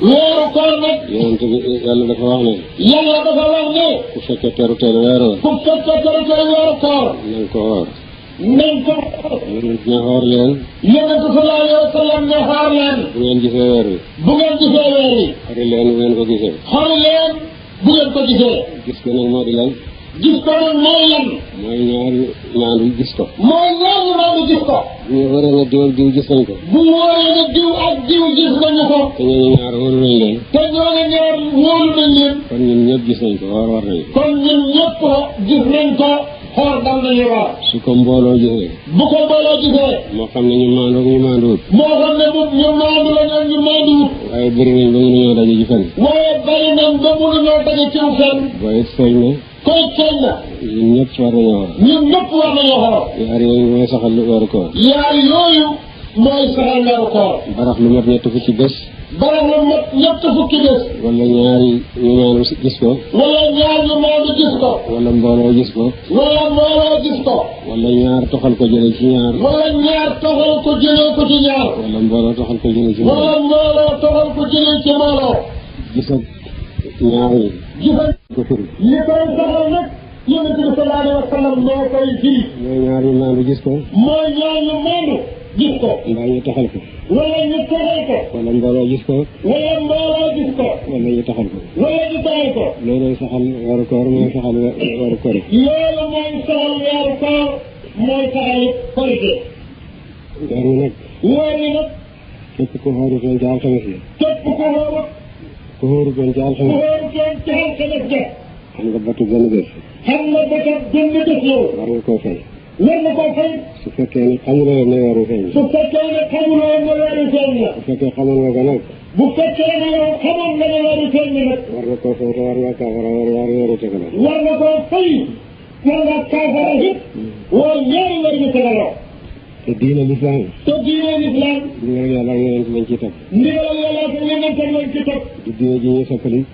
weeru koor nag. yonent bi yàlla dafa wax ne. yàlla dafa wax ne. ku fekkee teru teel weeru. ku fekkee teru teel weeru koor. na nga ko woor. nañ ko. yonent ne xoor leen. yonent sallallahu alayhi wa sallam ne xoor leen. bu ngeen gisee weer wi. bu ngeen gisee weer wi. xori leen bu ngeen ko gisee. xori leen bu ngeen ko gisee. gis ko nag moo di lan. gis ko nag mooy lan. mooy ñaari ñaandu gis ko. mooy ñaari ñaandu gis ko. bu ñu waree ne diw ak diw gis nañ ko. bu wóoree ne diw ak diw gis nañu ko. te ñooñu ñaar wóolu nañ leen. te ñooñu ñaar wóolu nañ leen. kon ñun ñëpp gis nañ ko war nañ ko. kon ñun ñëpp gis nañ ko xoor dal nañu war. su ko mbooloo gisee. bu ko mbooloo gisee. moo xam ne ñu maandu ak ñu maanduwut. moo xam ne ñu maandu la ñoom ñu maanduwut. waaye bëri nañ ba mënuñoo daje ci fenn. waaye bëri nañ ba mënuñoo daje ci fenn. booy feeñ na. koy feeñ na. ñun ñëpp war nañoo xool. ñun ñëpp war nañoo xool. yaar yooyu mooy saxal weeru koor. yaar yooyu mooy saxal weeru koor. barax lu mat ñett fukki bés. barax lu mat ñett fukki bés. wala ñaari ñu maandu gis ko. wala ñaar ñu maandu gis ko. wala mbooloo gis ko. wala mbooloo gis ko. wala ñaar toxal ko jëlee ci ñaar. wala ñaar toxal ko jëlee ko ci ñaar. wala mbooloo toxal ko jëlee ci mbooloo. wala mbooloo toxal ko jëlee ci mbooloo. gis ak ñaar yi. gis ak ko firi. li koy saxal nag yonent bi sallallahu alayhi wa sallam moo koy firi. mooy ñaar ñu maandu gis ko. mooy ñaar ñu maandu gis ko. mbaa ñu toxal ko. wala ñu toxal ko. wala mbooloo gis ko. wala mbooloo gis ko. wala ñu toxal ko. wala ñu toxal ko. loolu saxal weeru koor mooy saxal weeru koor. loolu mooy saxal weeru koor mooy saxal korite. weer wi nag. weer wi nag. képp ku xoorutoon ci alxames yi. képp ku xóorut. ku xóorutoon ci ku alxames. xóorutoon ci alxames ja. xam nga batu benn bés. xam nga ba tax benn bés yow. war nga koo fay. war nga koo fay. su fekkee ne xamuloo ne weeru feeñ. su fekkee ne xamuloo ne weeru feeñ la. bu fekkee xamoon nga ko nag. bu fekkee ne yow xamoon nga ne weeru feeñ la nag. war nga koo fay te war nga kaafara war weeru tegaloo. war nga koo fay. war nga kaafara it. war ñaari weer yu tegaloo. te diine lislaam. te diine lislaam. ndigal yàlla ak yonent lañ ci teg. ndigal yàlla ak yonent lañ ci teg. du diine ji ñuy soppali.